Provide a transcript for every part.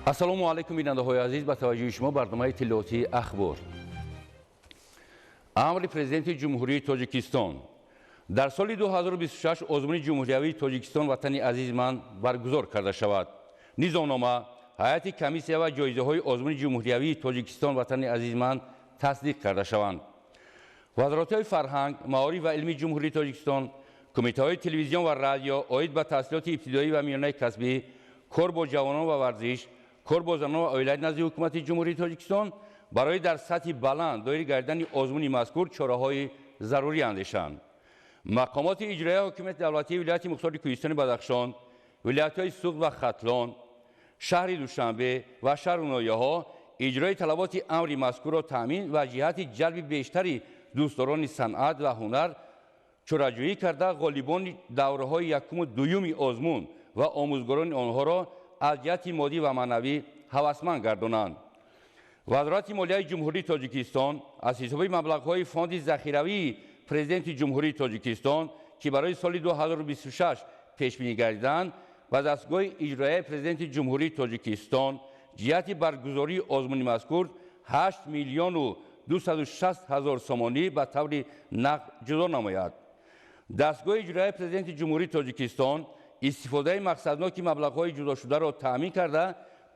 Ассалому алайкум, бинандаҳои азиз, ба таваҷҷӯҳи шумо барномаи иттилоотии Ахбор. Амри Президенти Ҷумҳурии Тоҷикистон: дар соли 2026 озмуни ҷумҳуриявии Тоҷикистон Ватани азизи ман баргузор карда шавад. Низомнома, ҳайати комиссия ва ҷоизаҳои озмуни ҷумҳуриявии Тоҷикистон Ватани азизи ман тасдиқ карда шаванд. Вазоратҳои фарҳанг, маориф ва илми Ҷумҳурии Тоҷикистон, кумитаҳои телевизион ва радио оид ба таҳсилоти ибтидоӣ ва миёнаи касбӣ, кор бо ҷавонон ва варзиш, кор бо занон ва оилаи назди Ҳукумати Ҷумҳурии Тоҷикистон барои дар сатҳи баланд доир гардидани озмуни мазкур чораҳои зарурӣ андешанд. Мақомоти иҷроияи ҳокимияти давлатии вилояти мухтори Кӯҳистони Бадахшон, вилоятҳои Суғд ва Хатлон, шаҳри Душанбе ва шаҳру ноҳияҳо иҷрои талаботи амри мазкурро таъмин ва ҷиҳати ҷалби бештари дӯстдорони санъат ва ҳунар чораҷӯӣ карда, ғолибони давраҳои якуму дуюми озмун ва омӯзгорони онҳоро аз ҷиҳати моддӣ ва маънавӣ ҳавасманд гардонанд. Вазорати молияи Ҷумҳурии Тоҷикистон аз ҳисоби маблағҳои фонди захиравии Президенти Ҷумҳурии Тоҷикистон, ки барои соли 2026 пешбинӣ гардиданд, ба дастгоҳи иҷроияи Президенти Ҷумҳурии Тоҷикистон ҷиҳати баргузории озмуни мазкур 8 миллиону 260 ҳазор сомонӣ ба таври нақд ҷудо намояд. Дастгоҳи иҷроияи Президенти Ҷумҳурии Тоҷикистон истифодаи мақсадноки маблағҳои ҷудошударо таъмин карда,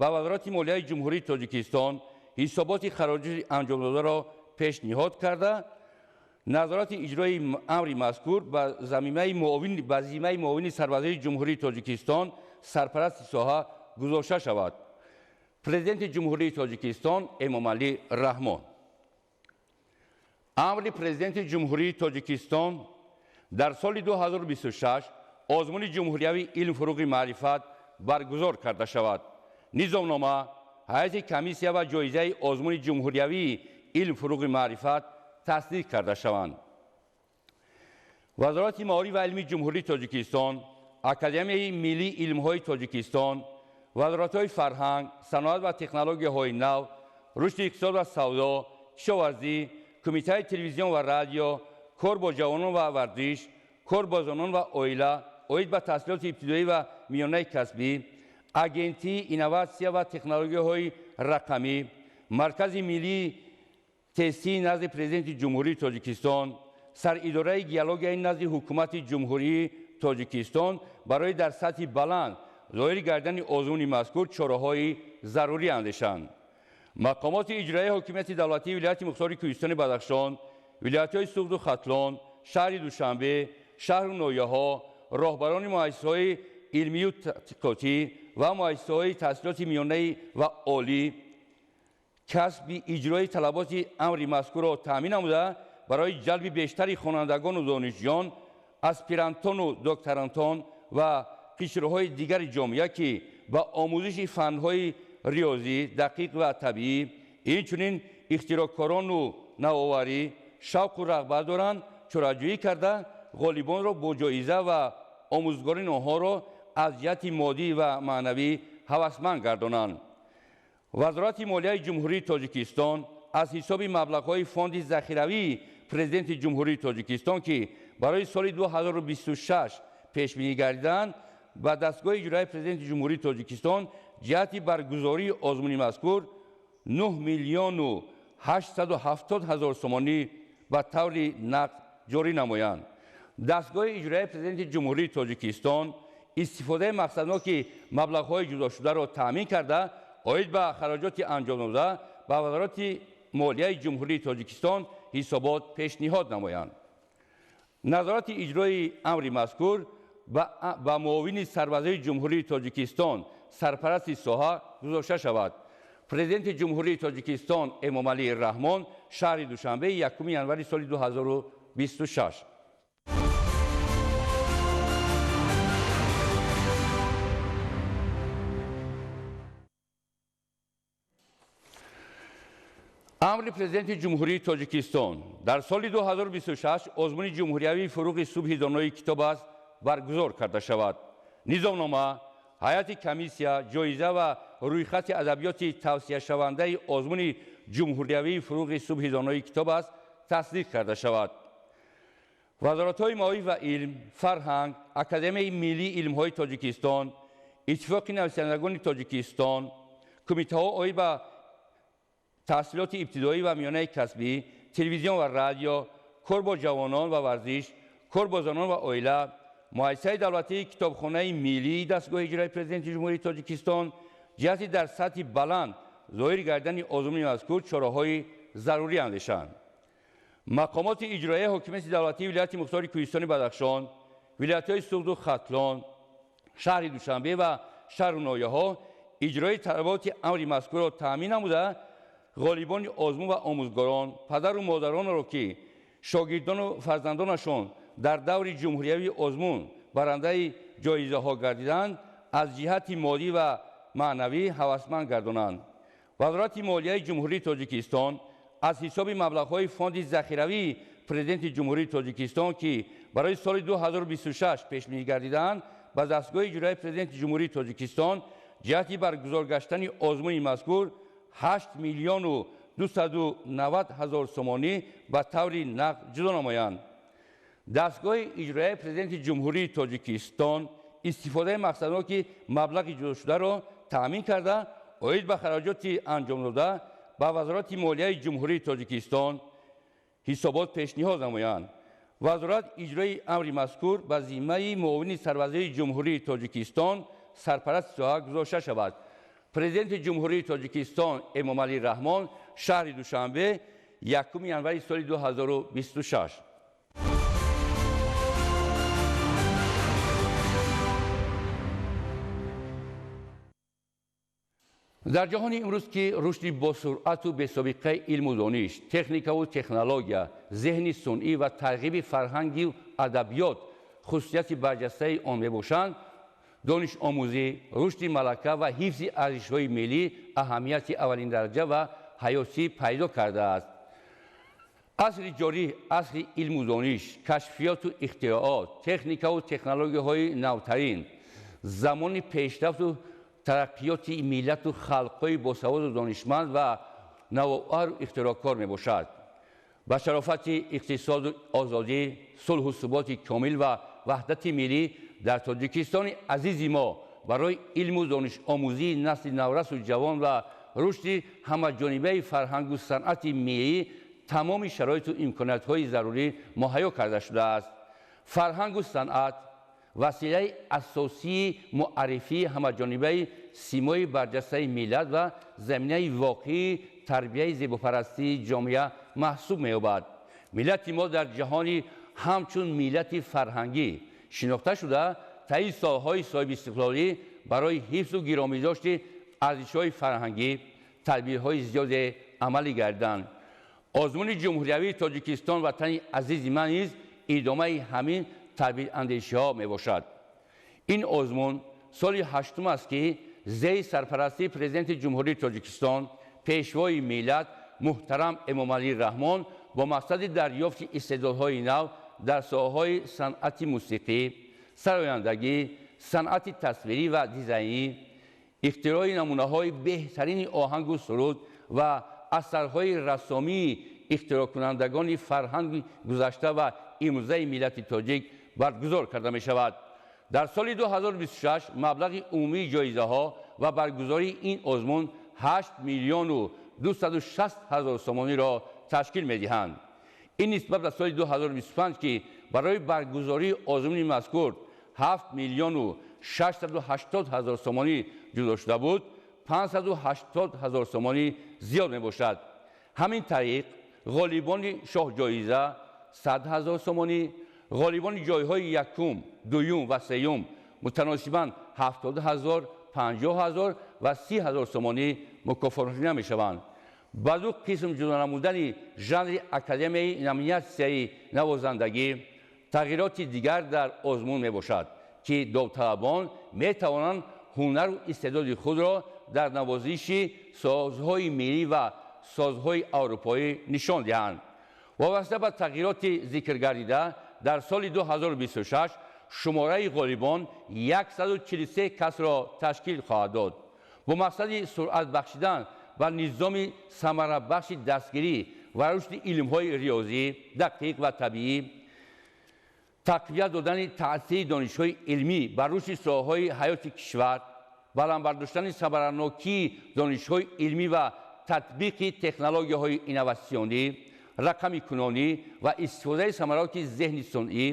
ба Вазорати молияи Ҷумҳурии Тоҷикистон ҳисоботи хароҷоти анҷомдодаро пешниҳод карда, назорати иҷрои амри мазкур ба зиммаи муовини сарвазири Ҷумҳурии Тоҷикистон, сарпарасти соҳа гузошта шавад. Президенти Ҷумҳурии Тоҷикистон Эмомалӣ Раҳмон. Амри Президенти Ҷумҳурии Тоҷикистон: дар соли 2026 озмуни ҷумҳуриявии илм, фуруғи маърифат баргузор карда шавад. Низомнома, ҳайати комиссия ва ҷоизаи озмуни ҷумҳуриявии илм, фуруғи маърифат тасдиқ карда шаванд. Вазорати маориф ва илми Ҷумҳурии Тоҷикистон, Академияи миллии илмҳои Тоҷикистон, вазоратҳои фарҳанг, саноат ва технологияҳои нав, рушди иқтисод ва савдо, кишоварзӣ, кумитаи телевизион ва радио, кор бо ҷавонон ва варзиш, кор бо занон ва оила, оид ба таҳсилоти ибтидоӣ ва миёнаи касбӣ, Агентии инноватсия ва технологияҳои рақамӣ, Маркази миллии тестии назди Президенти Ҷумҳурии Тоҷикистон, Саридораи геологияи назди Ҳукумати Ҷумҳурии Тоҷикистон барои дар сатҳи баланд зоҳир гардидани озмуни мазкур чораҳои зарурӣ андешанд. Мақомоти иҷроияи ҳокимияти давлатии вилояти мухтори Кӯҳистони Бадахшон, вилоятҳои Суғду Хатлон, шаҳри Душанбе, шаҳру ноҳияҳо, роҳбарони муассисаҳои илмию тадқиқотӣ ва муассисаҳои таҳсилоти миёнаи ва олӣ касби иҷрои талаботи амри мазкурро таъмин намуда, барои ҷалби бештари хонандагону донишҷӯён, аспирантону докторантон ва қишрҳои дигари ҷомеа, ки ба омӯзиши фанҳои риёзӣ, дақиқ ва табиӣ, инчунин ихтироъкорону навоварӣ шавқу рағбат доранд, чораҷӯӣ карда, ғолибонро бо ҷоиза ва омӯзгорони онҳоро аз ҷиҳати моддӣ ва маънавӣ ҳавасманд гардонанд. Вазорати молияи Ҷумҳурии Тоҷикистон аз ҳисоби маблағҳои фонди захиравии Президенти Ҷумҳурии Тоҷикистон, ки барои соли 2026 пешбинӣ гардиданд, ба дастгоҳи иҷроияи Президенти Ҷумҳурии Тоҷикистон ҷиҳати баргузории озмуни мазкур 9 миллиону 870 ҳазор сомонӣ ба таври нақд ҷорӣ намоянд. Дастгоҳи иҷроияи Президенти Ҷумҳурии Тоҷикистон истифодаи мақсадноки маблағҳои ҷудошударо таъмин карда, оид ба хароҷоти анҷомдода ба Вазорати молияи Ҷумҳурии Тоҷикистон ҳисобот пешниҳод намоянд. Назорати иҷрои амри мазкур ба муовини сарвазири Ҷумҳурии Тоҷикистон, сарпарасти соҳа гузошта шавад. Президенти Ҷумҳурии Тоҷикистон Эмомалӣ Раҳмон, шаҳри Душанбе, 1 январи соли 2026. Амри Президенти Ҷумҳурии Тоҷикистон: дар соли 2026 озмуни ҷумҳуриявии фуруғи субҳи донои китоб аст баргузор карда шавад. Низомнома, ҳайати комиссия, ҷоиза ва рӯйхати адабиёти тавсияшавандаи озмуни ҷумҳуриявии фуруғи субҳи донои китоб аст тасдиқ карда шавад. Вазоратҳои маориф ва илм, фарҳанг, Академияи миллии илмҳои Тоҷикистон, Иттифоқи нависандагони Тоҷикистон, Кумитаҳо оид ба таҳсилоти ибтидоӣ ва миёнаи касбӣ, телевизион ва радио, кор бо ҷавонон ва варзиш, кор бо занон ва оила, муассисаи давлатии китобхонаи миллии дастгоҳи иҷроияи Президенти Ҷумҳурии Тоҷикистон ҷиҳати дар сатҳи баланд зоҳир гардидани озмуни мазкур чораҳои зарурӣ андешанд. Мақомоти иҷроияи ҳокимияти давлатии вилояти мухтори Кӯҳистони Бадахшон, вилоятҳои Суғду Хатлон, шаҳри Душанбе ва шаҳру ноҳияҳо иҷрои талаботи амри мазкурро таъмин намуда, ғолибони озмун ва омӯзгорон, падару модаронро, ки шогирдону фарзандонашон дар даври ҷумҳуриявии озмун барандаи ҷоизаҳо гардиданд, аз ҷиҳати молӣ ва маънавӣ ҳавасманд гардонанд. Вазорати молияи Ҷумҳурии Тоҷикистон аз ҳисоби маблағҳои фонди захиравии Президенти Ҷумҳурии Тоҷикистон, ки барои соли 2026 пешбинӣ гардидаанд, ба дастгоҳи иҷроияи Президенти Ҷумҳурии Тоҷикистон ҷиҳати баргузор гаштани озмуни мазкур 8 миллиону 290 ҳазор сомонӣ ба таври нақд ҷудо намоянд. Дастгоҳи иҷроияи Президенти Ҷумҳурии Тоҷикистон истифодаи мақсадноки маблағи ҷудошударо таъмин карда, оид ба хароҷоти анҷомдода ба Вазорати молияи Ҷумҳурии Тоҷикистон ҳисобот пешниҳод намоянд. Вазорат иҷрои амри мазкур ба зиммаи муовини сарвазири Ҷумҳурии Тоҷикистон сарпарасти соҳа гузошта шавад. Президенти Ҷумҳурии Тоҷикистон Эмомалӣ Раҳмон, шаҳри Душанбе, 1 январи соли 2026. Дар ҷаҳони имрӯз, ки рушди босуръату бесобиқаи илму дониш, техникаву технология, зеҳни сунъӣ ва тарғиби фарҳангию адабиёт хусусияти барҷастаи он мебошанд, донишомӯзӣ, рушди малака ва ҳифзи арзишҳои миллӣ аҳамияти аввалиндараҷа ва ҳаётӣ пайдо кардааст. Асри ҷорӣ асри илму дониш, кашфиёту ихтироот, техникаву технологияҳои навтарин, замони пешрафту тараққиёти миллату халқҳои босаводу донишманд ва навовару ихтироъкор мебошад. Ба шарофати иқтисоду озодӣ, сулҳу суботи комил ва ваҳдати миллӣ дар Тоҷикистони азизи мо барои илму донишомӯзии насли наврасу ҷавон ва рушди ҳамаҷонибаи фарҳангу санъати миллӣ тамоми шароиту имкониятҳои зарурӣ муҳайё карда шудааст. Фарҳангу санъат василаи асосии муаррифии ҳамаҷонибаи симои барҷастаи миллат ва заминаи воқеии тарбияи зебопарастии ҷомеа маҳсуб меёбад. Миллати мо дар ҷаҳони ҳамчун миллати фарҳангӣ шинохта шуда, таи солҳои соҳибистиқлолӣ барои ҳифзу гиромидошти арзишҳои фарҳангӣ тадбирҳои зиёде амалӣ гардиданд. Озмуни ҷумҳуриявии Тоҷикистон ватани азизи ман низ идомаи ҳамин тадбирандешиҳо мебошад. Ин озмун соли 8 аст, ки зери сарпарастии Президенти Ҷумҳурии Тоҷикистон, Пешвои миллат муҳтарам Эмомалӣ Раҳмон бо мақсади дарёфти истеъдодҳои нав дар соҳаҳои санъати мусиқӣ, сарояндагӣ, санъати тасвирӣ ва дизайнӣ, ихтирои намунаҳои беҳтарини оҳангу суруд ва асарҳои рассомии ихтироъкунандагони фарҳанги гузашта ва имрӯзаи миллати тоҷик баргузор карда мешавад. Дар соли 2026 маблағи умумии ҷоизаҳо ва баргузории ин озмун 8 миллиону 260 ҳазор сомониро ташкил медиҳанд. Ин нисбат ба соли 2025, ки барои баргузории озмуни мазкур 7 миллиону 680 ҳазор сомонӣ ҷудо шуда буд, 580 ҳазор сомонӣ зиёд мебошад. Ҳамин тариқ ғолибони шоҳҷоиза 100 ҳазор сомонӣ, ғолибони ҷойҳои якум, дуюм ва сеюм мутаносибан 70 ҳазор, 50 ҳазор ва 30 ҳазор сомонӣ мукофотонида мешаванд. Ба ду қисм ҷудо намудани жанри академияи номинатсияи навозандагӣ тағйироти дигар дар озмун мебошад, ки довталабон метавонанд ҳунару истеъдоди худро дар навозиши созҳои миллӣ ва созҳои аврупоӣ нишон диҳанд. Вобаста ба тағйироти зикргардида дар соли 2026 шумораи ғолибон 143 касро ташкил хоҳад дод. Бо мақсади суръат бахшидан ба низоми самарабахши дастгирӣ ва рушди илмҳои риёзӣ, дақиқ ва табиӣ, тақвият додани таъсири донишҳои илмӣ ба рушди соҳаҳои ҳаёти кишвар, баланд бардоштани самаранокии донишҳои илмӣ ва татбиқи технологияҳои инноватсионӣ, рақамикунонӣ ва истифодаи самараноки зеҳни сунъӣ,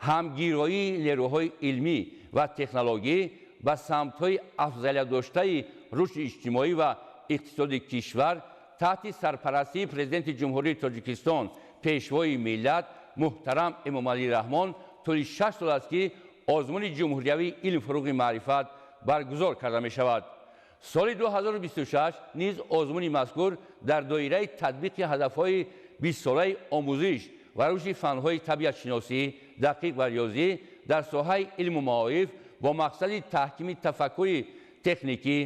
ҳамгироии нерӯҳои илмӣ ва технологӣ ба самтҳои афзалиятдоштаи рушди иҷтимоӣ ва иқтисодии кишвар таҳти сарпарастии Президенти Ҷумҳурии Тоҷикистон, Пешвои миллат муҳтарам Эмомалӣ Раҳмон тӯли 6 сол аст, ки озмуни ҷумҳуриявии илм, фуруғи маърифат баргузор карда мешавад. Соли 2026 низ озмуни мазкур дар доираи татбиқи ҳадафҳои 20-солаи омӯзиш ва рушди фанҳои табиатшиносӣ, дақиқ ва риёзӣ дар соҳаи илму маориф бо мақсади таҳкими тафаккури техникӣ,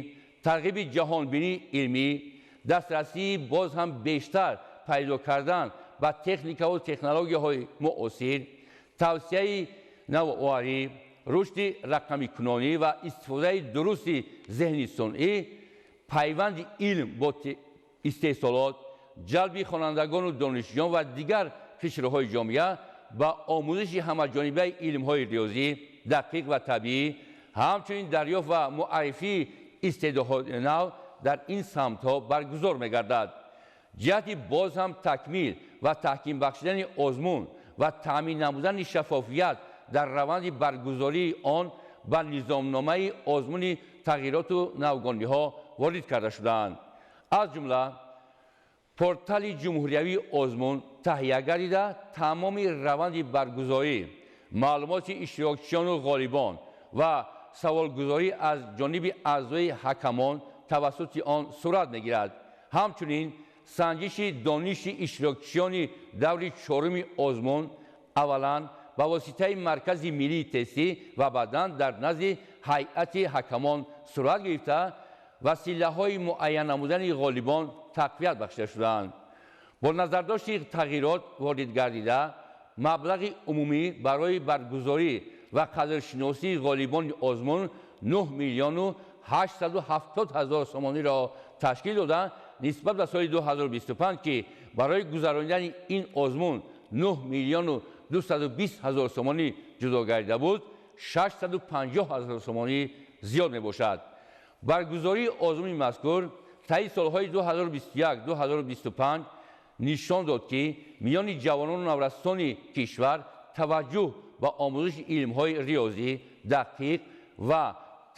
тарғиби ҷаҳонбинии илмӣ, дастрасии боз ҳам бештар пайдо кардан ба техникаву технологияҳои муосир, тавсияи навоварӣ, рушди рақамикунонӣ ва истифодаи дурусти зеҳни сунъӣ, пайванди илм бо истеҳсолот, ҷалби хонандагону донишҷӯён ва дигар қишрҳои ҷомеа ба омӯзиши ҳамаҷонибаи илмҳои риёзӣ, дақиқ ва табиӣ, ҳамчунин дарёфт ва муаррифии истеъдодҳои нав дар ин самтҳо баргузор мегардад. Ҷиҳати боз ҳам такмил ва таҳким бахшидани озмун ва таъмин намудани шаффофият дар раванди баргузории он ба низомномаи озмуни тағйироту навгониҳо ворид карда шудаанд. Аз ҷумла портали ҷумҳуриявии озмун таҳия гардида, тамоми раванди баргузорӣ, маълумоти иштирокчиёну ғолибон ва саволгузорӣ аз ҷониби аъзои ҳакамон тавассути он сурат мегирад. Ҳамчунин санҷиши дониши иштирокчиёни даври чоруми озмун аввалан ба воситаи Маркази миллии тестӣ ва баъдан дар назди ҳайати ҳакамон сурат гирифта, василаҳои муайян намудани ғолибон тақвият бахшида шудаанд. Бо назардошти тағйирот ворид гардида, маблағи умумӣ барои баргузорӣ ва қадршиносии ғолибони озмун 9 миллиону 870 ҳазор сомониро ташкил дода, нисбат ба соли 2025, ки барои гузаронидани ин озмун 9 миллиону 220 ҳазор сомонӣ ҷудо гардида буд, 650 ҳазор сомонӣ зиёд мебошад. Баргузории озмуни мазкур таи солҳои 2021-2025 нишон дод, ки миёни ҷавонону наврасони кишвар таваҷҷӯҳ ба омӯзиши илмҳои риёзӣ, дақиқ ва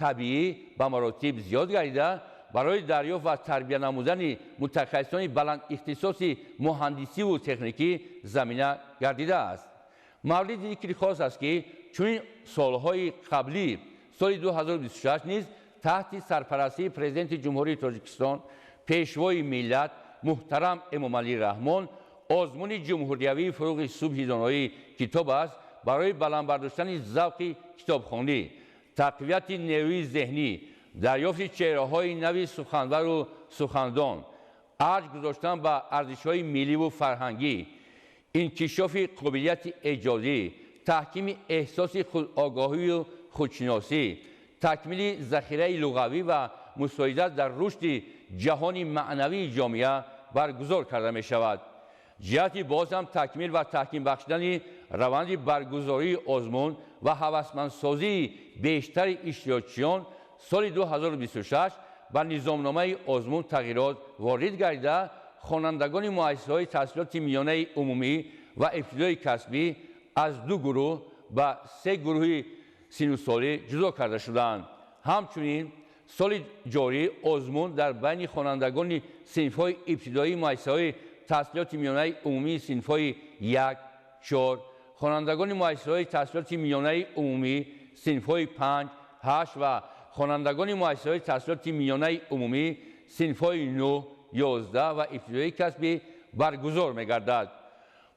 табиӣ ба маротиб зиёд гардида, барои дарёфт ва тарбия намудани мутахассисони баландихтисоси муҳандисиву техникӣ замина гардидааст. Мавриди зикри хос аст, ки чунин солҳои қаблӣ соли 2026 низ таҳти сарпарастии Президенти Ҷумҳурии Тоҷикистон, Пешвои миллат муҳтарам Эмомалӣ Раҳмон озмуни ҷумҳуриявии фуруғи субҳи доноӣ китоб аст барои баланд бардоштани завқи китобхонӣ, тақвияти нерӯи зеҳнӣ, дарёфти чеҳраҳои нави суханвару сухандон, арҷ гузоштан ба арзишҳои милливу фарҳангӣ, инкишофи қобилияти эҷодӣ, таҳкими эҳсоси худогоҳию худшиносӣ, такмили захираи луғавӣ ва мусоидат дар рушди ҷаҳони маънавии ҷомеа баргузор карда мешавад. Ҷиҳати боз ҳам такмил ва таҳким бахшидани раванди баргузории озмун ва ҳавасмандсозии бештари иштирокчиён соли 2026 ба низомномаи озмун тағйирот ворид гардида, хонандагони муассисаҳои таҳсилоти миёнаи умумӣ ва ибтидои касбӣ аз 2 гурӯҳ ба 3 гурӯҳи синнусолӣ ҷудо карда шудаанд. Ҳамчунин соли ҷорӣ озмун дар байни хонандагони синфҳои ибтидоии муассисаҳои таҳсилоти миёнаи умумии синфҳои 1, 4, хонандагони муассисаҳои таҳсилоти миёнаи умумӣ синфҳои 5, 8 ва хонандагони муассисаҳои таҳсилоти миёнаи умумӣ синфҳои 9, 11 ва ибтидоии касбӣ баргузор мегардад.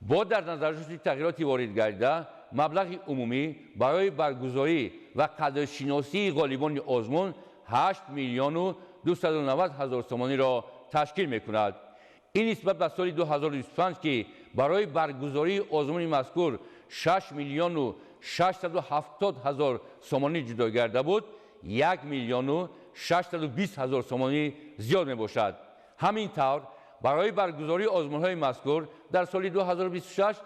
Бо дар назардошти тағйироти ворид гардида, маблағи умумӣ барои баргузорӣ ва қадршиносии ғолибони озмун 8 миллиону 290 ҳазор сомониро ташкил мекунад. Ин нисбат ба соли 2025, ки барои баргузории озмуни мазкур 6 миллиону 670 ҳазор сомонӣ ҷудо гардида буд, 1 миллиону 620 ҳазор сомонӣ зиёд мебошад. Ҳамин тавр барои баргузории озмунҳои мазкур дар соли 2026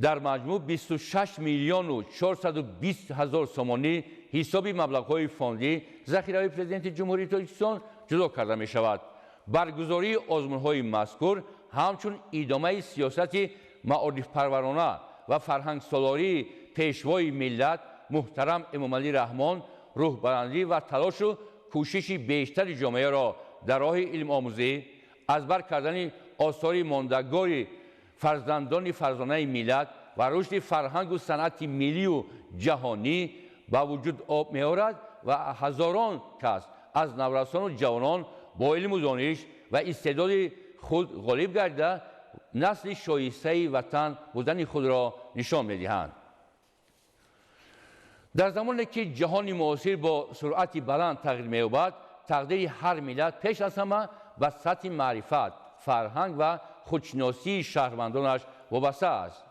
Дар маҷмӯъ 26 миллиону 420 ҳазор сомонӣ ҳисоби маблағҳои фондӣ захираҳои Президенти Ҷумҳурии Тоҷикистон ҷудо карда мешавад. Баргузории озмунҳои мазкур ҳамчун идомаи сиёсати маорифпарварона ва фарҳангсолории Пешвои миллат муҳтарам Эмомалӣ Раҳмон рӯҳбаландӣ ва талошу кӯшиши бештари ҷомеаро дар роҳи илмомӯзӣ, аз бар кардани осори мондагори фарзандони фарзонаи миллат ва рушди фарҳангу санъати миллию ҷаҳонӣ ба вуҷуд меорад ва ҳазорон кас аз наврасону ҷавонон бо илму дониш ва истеъдоди худ ғолиб гардида насли шоистаи ватан будани худро нишон медиҳанд. Дар замоне ки ҷаҳони муосир бо суръати баланд тағйир меёбад, тақдири ҳар миллат пеш аз ҳама ба сатҳи маърифат, фарҳанг ва худшиносии шаҳрвандонаш вобаста аст.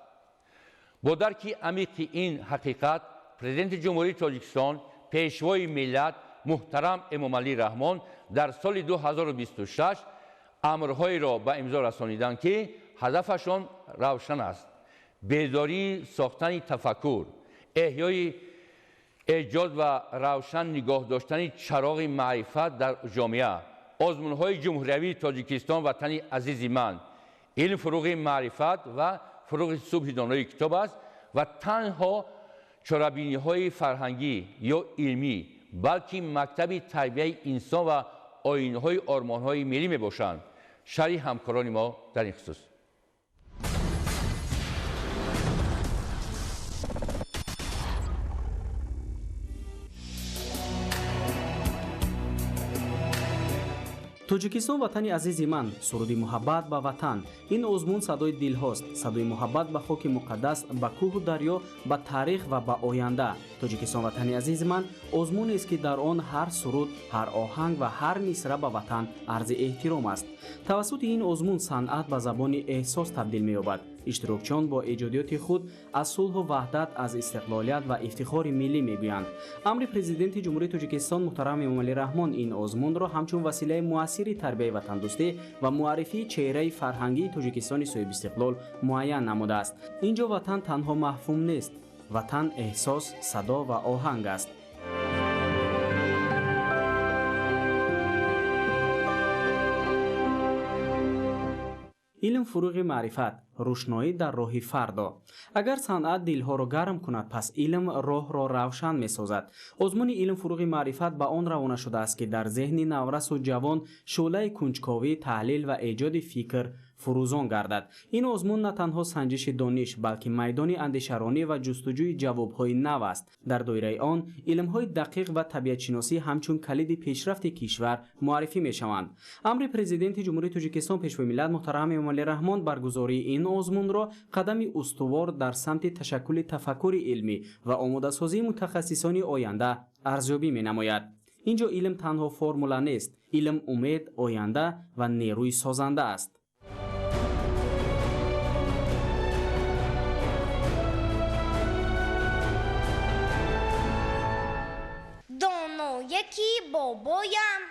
Бо дарки амиқи ин ҳақиқат, Президенти Ҷумҳурии Тоҷикистон, Пешвои миллат муҳтарам Эмомалӣ Раҳмон дар соли 2026 амрҳоеро ба имзо расониданд, ки ҳадафашон равшан аст: бедории сохтани тафаккур, эҳёи эҷод ва равшан нигоҳ доштани чароғи маърифат дар ҷомеа. Озмунҳои ҷумҳуриявии Тоҷикистон «Ватани азизи ман», илм фуруғи маърифат ва фуруғи субҳи донои китоб аст ва танҳо чорабиниҳои фарҳангӣ ё илмӣ, балки мактаби тарбияи инсон ва оинҳои ормонҳои миллӣ мебошанд. Шарҳи ҳамкорони мо дар ин хусус. Тоҷикистон ватани азизи ман, суруди муҳаббат ба ватан. Ин озмун садои дилҳост, садои муҳаббат ба хоки муқаддас, ба кӯҳу дарё, ба таърих ва ба оянда. Тоҷикистон ватани азизи ман озмунест, ки дар он ҳар суруд, ҳар оҳанг ва ҳар мисра ба ватан арзи эҳтиром аст. Тавассути ин озмун санъат ба забони эҳсос табдил меёбад. Иштирокчиён бо эҷодиёти худ аз сулҳу ваҳдат, аз истиқлолият ва ифтихори миллӣ мегӯянд. Амри Президенти Ҷумҳурии Тоҷикистон муҳтарам Эмомалӣ Раҳмон ин озмунро ҳамчун василаи муассири тарбияи ватандӯстӣ ва муаррифии чеҳраи фарҳангии Тоҷикистони соҳибистиқлол муайян намудааст. Ин ҷо ватан танҳо мафҳум нест, ватан эҳсос, садо ва оҳанг аст. Илм фуруғи маърифат, рӯшноӣ дар роҳи фардо. Агар санъат дилҳоро гарм кунад, пас илм роҳро равшан месозад. Озмуни илм фуруғи маърифат ба он равона шудааст, ки дар зеҳни наврасу ҷавон шӯълаи кунҷковӣ, таҳлил ва эҷоди фикр фурӯзон гардад. Ин озмун на танҳо санҷиши дониш, балки майдони андешаронӣ ва ҷустуҷӯи ҷавобҳои нав аст. Дар доираи он илмҳои дақиқ ва табиатшиносӣ ҳамчун калиди пешрафти кишвар муаррифӣ мешаванд. Амри Президенти Ҷумҳурии Тоҷикистон Пешвои миллат муҳтарам Эмомалӣ Раҳмон баргузории ин озмунро қадами устувор дар самти ташаккули тафаккури илмӣ ва омодасозии мутахассисони оянда арзёбӣ менамояд. Ин ҷо илм танҳо формула нест, илм умед, оянда ва нерӯи созанда аст. Донояки бобоям.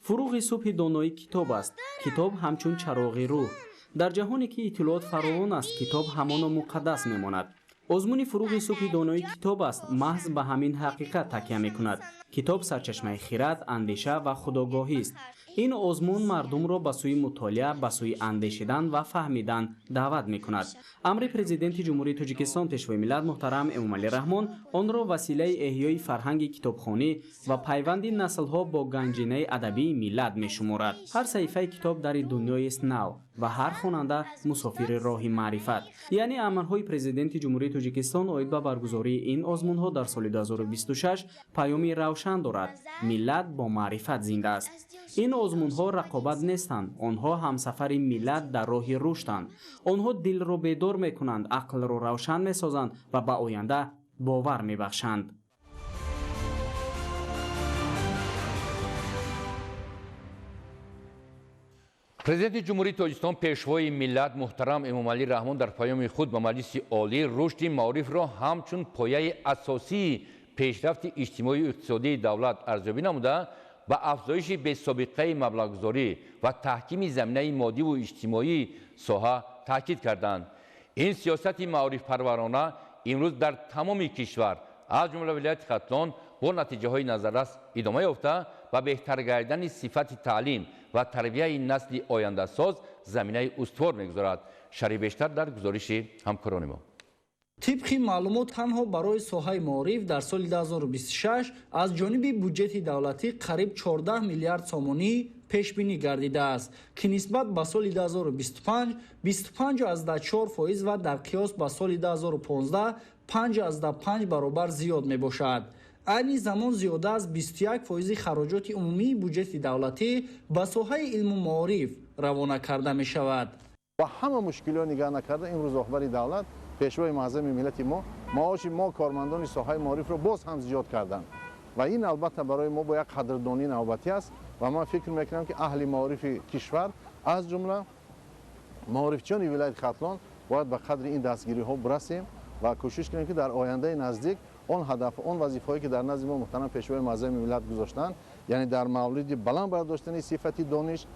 Фуруғи субҳи доноӣ китоб аст. Китоб ҳамчун чароғи рӯҳ. Дар ҷаҳоне ки иттилоот фаровон аст, китоб ҳамоно муқаддас мемонад. Озмуни фуруғи субҳи доноӣ китоб аст маҳз ба ҳамин ҳақиқат такя мекунад. Китоб сарчашмаи хирад, андеша ва худогоҳист. Ин озмун мардумро ба сӯи мутолиа, ба сӯи андешидан ва фаҳмидан даъват мекунад. Амри Президенти Ҷумҳурии Тоҷикистон Пешвои миллат муҳтарам Эмомалӣ Раҳмон онро василаи эҳёи фарҳанги китобхонӣ ва пайванди наслҳо бо ганҷинаи адабии миллат мешуморад. Ҳар саҳифаи китоб дари дунёест нав ва ҳар хонанда мусофири роҳи маърифат. Яъне амрҳои Президенти Ҷумҳурии Тоҷикистон оид ба баргузории ин озмунҳо дар соли 2026 паёми равшан дорад. Миллат бо маърифат зинда аст. Ин озмунҳо рақобат нестанд, онҳо ҳамсафари миллат дар роҳи рушданд. Онҳо дилро бедор мекунанд, ақлро равшан месозанд ва ба оянда бовар мебахшанд. Президенти Ҷумҳурии Тоҷикистон Пешвои миллат муҳтарам Эмомалӣ Раҳмон дар паёми худ ба Маҷлиси Олӣ рушди маорифро ҳамчун пояи асосии пешрафти иҷтимоию иқтисодии давлат арзёбӣ намуда, ба афзоиши бесобиқаи маблағгузорӣ ва таҳкими заминаи моддиву иҷтимоии соҳа таъкид карданд. Ин сиёсати маорифпарварона имрӯз дар тамоми кишвар, аз ҷумла вилояти Хатлон, бо натиҷаҳои назаррас идома ёфта ва беҳтар гардидани сифати таълим ва тарбияи насли ояндасоз заминаи устувор мегузорад. Шарҳи бештар дар гузориши ҳамкорони мо. Тибқи маълумот, танҳо барои соҳаи маориф дар соли 2026 аз ҷониби буҷети давлатӣ қариб 14 миллиард сомонӣ пешбинӣ гардидааст, ки нисбат ба соли 2025 25,4% ва дар қиёс ба соли 2015 5,5 баробар зиёд мебошад. Айни замон зиёда аз 21% хароҷоти умумии буҷети давлатӣ ба соҳаи илму маориф равона карда мешавад. Ба ҳама мушкилиҳо нигаҳ накарда, имрӯз роҳбари давлат, пешвои муаззами миллати мо, маоши мо кормандони соҳаи маорифро боз ҳам зиёд карданд ва ин албатта барои мо бо як қадрдонии навбатӣ аст ва ман фикр мекунам, ки аҳли маорифи кишвар, аз ҷумла маорифчиёни вилояти Хатлон, бояд ба қадри ин дастгириҳо бирасем ва кӯшиш кунем, ки дар ояндаи наздик он ҳадаф, он вазифаҳое, ки дар назди мо муҳтарам пешвои муаззами миллат гузоштанд, яъне дар мавриди баланд бардоштани сифати дониш,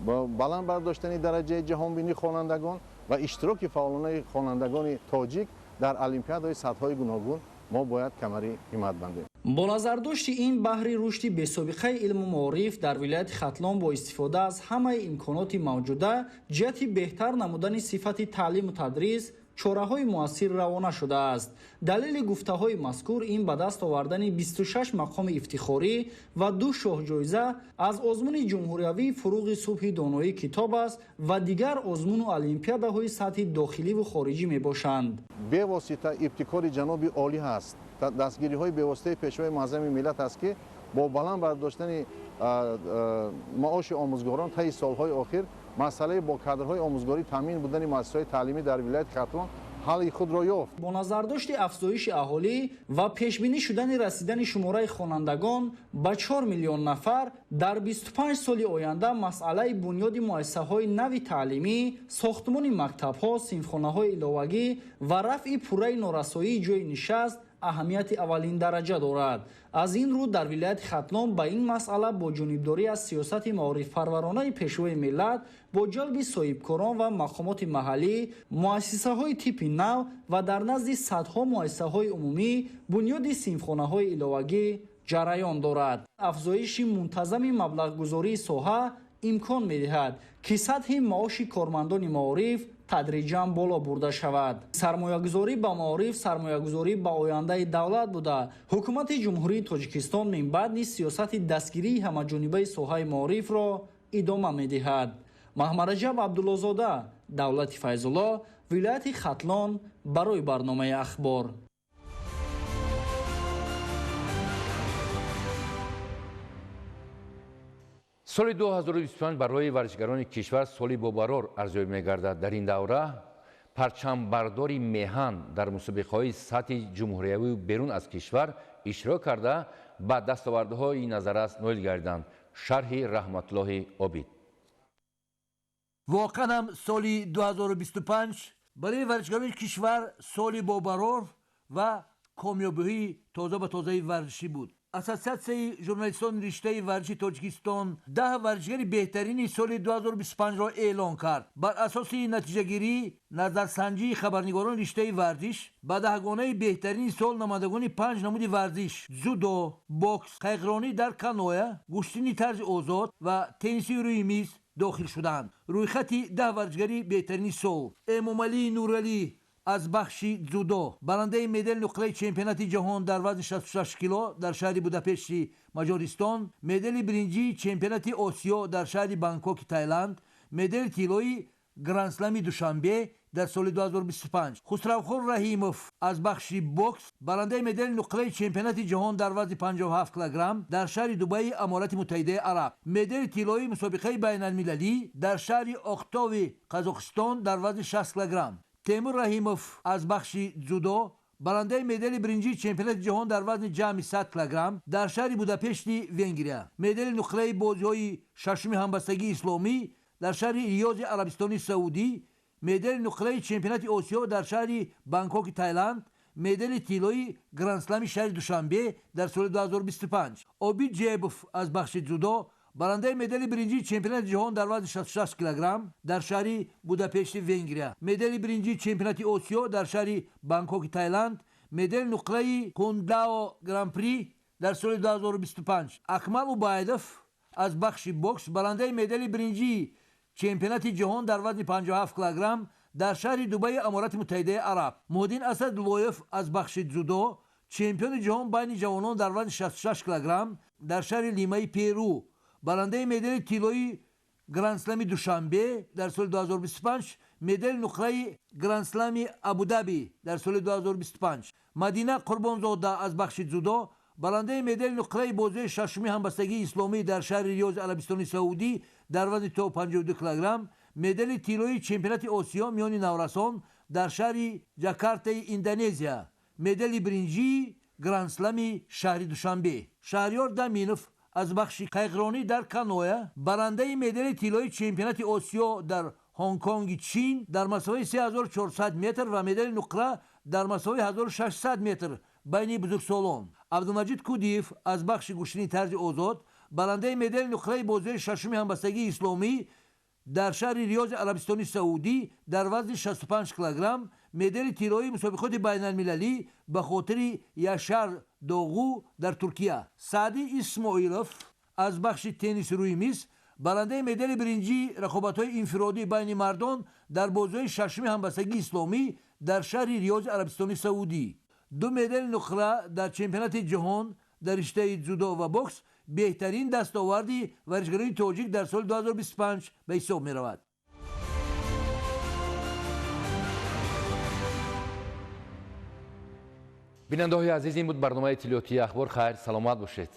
баланд бардоштани дараҷаи ҷаҳонбинии хонандагон ва иштироки фаъолонаи хонандагони тоҷик дар олимпиадаҳои сатҳҳои гуногун, мо бояд камари ҳиммат бандем. Бо назардошти ин, баҳри рушди бесобиқаи илму маориф дар вилояти Хатлон бо истифода аз ҳамаи имконоти мавҷуда ҷиҳати беҳтар намудани сифати таълиму тадрис чораҳои муассир равона шудааст. Далели гуфтаҳои мазкур ин ба даст овардани 26 мақоми ифтихорӣ ва 2 шоҳҷоиза аз озмуни ҷумҳуриявии фуруғи субҳи доноӣ китоб аст ва дигар озмуну олимпиадаҳои сатҳи дохиливу хориҷӣ мебошанд. Бевосита ибтикори ҷаноби олӣ ҳаст, дастгириҳои бевоситаи пешвои муаззами миллат аст, ки бо баланд бардоштани маоши омӯзгорон таи солҳои охир масъалаи бо кадрҳои омӯзгорӣ таъмин будани муассисаҳои таълимӣ дар вилояти Хатлон ҳалли худро ёфт. Бо назардошти афзоиши аҳолӣ ва пешбинӣ шудани расидани шумораи хонандагон ба 4 миллион нафар дар 25 соли оянда, масъалаи бунёди муассисаҳои нави таълимӣ, сохтмони мактабҳо, синфхонаҳои иловагӣ ва рафъи пурраи норасоии ҷойи нишаст аҳамияти аввалин дараҷа дорад. Аз ин рӯ дар вилояти Хатлон ба ин масъала бо ҷонибдорӣ аз сиёсати маорифпарваронаи пешвои миллат, бо ҷалби соҳибкорон ва мақомоти маҳаллӣ, муассисаҳои типи нав ва дар назди садҳо муассисаҳои умумӣ бунёди синфхонаҳои иловагӣ ҷараён дорад. Афзоиши мунтазами маблағгузории соҳа имкон медиҳад, ки сатҳи маоши кормандони маориф тадриҷан боло бурда шавад. Сармоягузорӣ ба маориф сармоягузорӣ ба ояндаи давлат буда, ҳукумати Ҷумҳурии Тоҷикистон минбаъд низ сиёсати дастгирии ҳамаҷонибаи соҳаи маорифро идома медиҳад. Маҳмараҷаб Абдуллозода, Давлати Файзулло, вилояти Хатлон, барои барномаи Ахбор. Соли 2025 барои варзишгарони кишвар соли бобарор арзёбӣ мегардад. Дар ин давра парчамбардори меҳан дар мусобиқаҳои сатҳи ҷумҳуриявию берун аз кишвар иштирок карда, ба дастовардҳои назаррас ноил гардиданд. Шарҳи Раҳматуллоҳи Обид. Воқеан ҳам соли 2025 барои варзишгарони кишвар соли бобарор ва комёбиҳои тоза ба тозаи варзишӣ буд. Ассотсиатсияи журналистони риштаи варзиши Тоҷикистон 10 варзишгари беҳтарини соли 2025-ро эълон кард. Бар асоси натиҷагирӣ назарсанҷии хабарнигорони риштаи варзиш ба даҳгонаи беҳтарини сол намояндагони 5 намуди варзиш: дзюдо, бокс, қайиқронӣ дар каноя, гӯштини тарзи озод ва тенниси рӯи миз дохил шуданд. Рӯйхати 10 варзишгари беҳтарини сол: Эмомалӣ Нуралӣ аз бахши дзюдо, барандаи медали нуқраи чемпионати ҷаҳон дар вазни 66 кило дар шаҳри Будапешти Маҷористон, медали биринҷии чемпионати Осиё дар шаҳри Бангкоки Тайланд, медали тиллои Грандслами Душанбе дар соли 2025. Хусравхон Раҳимов аз бахши бокс, барандаи медали нуқраи чемпионати ҷаҳон дар вазни 57 килограмм дар шаҳри Дубаи Аморати Муттаҳидаи Араб, медали тиллоии мусобиқаи байналмилалӣ дар шаҳри Оқтови Қазоқистон дар вазни 60 килограмм. Темур Раҳимов аз бахши дзюдо, барандаи медали биринҷии чемпионати ҷаҳон дар вазни ҷамъи 100 килограмм дар шаҳри Будапешти Венгрия, медали нуқраи бозиҳои шашуми ҳамбастагии исломӣ дар шаҳри Риёзи Арабистони Саудӣ, медали нуқраи чемпионати Осиё дар шаҳри Бангкоки Тайланд, медали тиллои Грандслами шаҳри Душанбе дар соли 2025. Обид Ҷебов аз бахши дзюдо, Барандаи медали биринҷии чемпионати ҷаҳон дар вазни 66 килограмм дар шаҳри Будапешти Венгрия, медали биринҷии чемпионати Осиё дар шаҳри Бангкоки Таиланд, медали нуқраи Кундао Гран-при дар соли 2025. Акмал Убайдов аз бахши бокс, барандаи медали биринҷии чемпионати ҷаҳон дар вазни 57 килограмм дар шаҳри Дубайи Аморати Муттаҳидаи Араб. Муҳиддин Асадлоев аз бахши дзюдо, чемпиони ҷаҳон байни ҷавонон дар вазни 66 килограмм дар шаҳри Лимаи Перу, барандаи медали тиллои Грандслами Душанбе дар соли 2025, медали нуқраи Грандслами Абудаби дар соли 2025. Мадина Қурбонзода аз бахши дзюдо, барандаи медали нуқраи бозиҳои шашуми ҳамбастагии исломӣ дар шаҳри Риёзи Арабистони Саудӣ дар вазни то 52 килограмм, медали тиллои чемпионати Осиё миёни наврасон дар шаҳри Ҷакартаи Индонезия, медали биринҷии Грандслами шаҳри Душанбе. Шаҳриёр Даминов аз бахши қайиқронӣ дар каноя, барандаи медали тиллои чемпионати Осиё дар Ҳонконги Чин дар масофаи 3400 метр ва медали нуқра дар масофаи 1600 метр байни бузургсолон. Абдумаҷид Кудиев аз бахши гӯштини тарзи озод, барандаи медали нуқраи бозиҳои шашуми ҳамбастагии исломӣ дар шаҳри Риёзи Арабистони Саудӣ дар вазни 65 килограмм, медали тиллоии мусобиқоти байналмилалӣ ба хотири Яшар Доғу дар Туркия. Саъди Исмоилов аз бахши тенниси рӯи миз, барандаи медали биринҷии рақобатҳои инфиродӣ байни мардон дар бозиҳои шашуми ҳамбастагии исломӣ дар шаҳри Риёзи Арабистони Саудӣ. Ду медали нуқра дар чемпионати ҷаҳон дар риштаи дзюдо ва бокс беҳтарин дастоварди варзишгарони тоҷик дар соли 2025 ба ҳисоб меравад. Бинандаҳои азиз, ин буд барномаи иттилоотии Ахбор. Хайр, саломат бошед.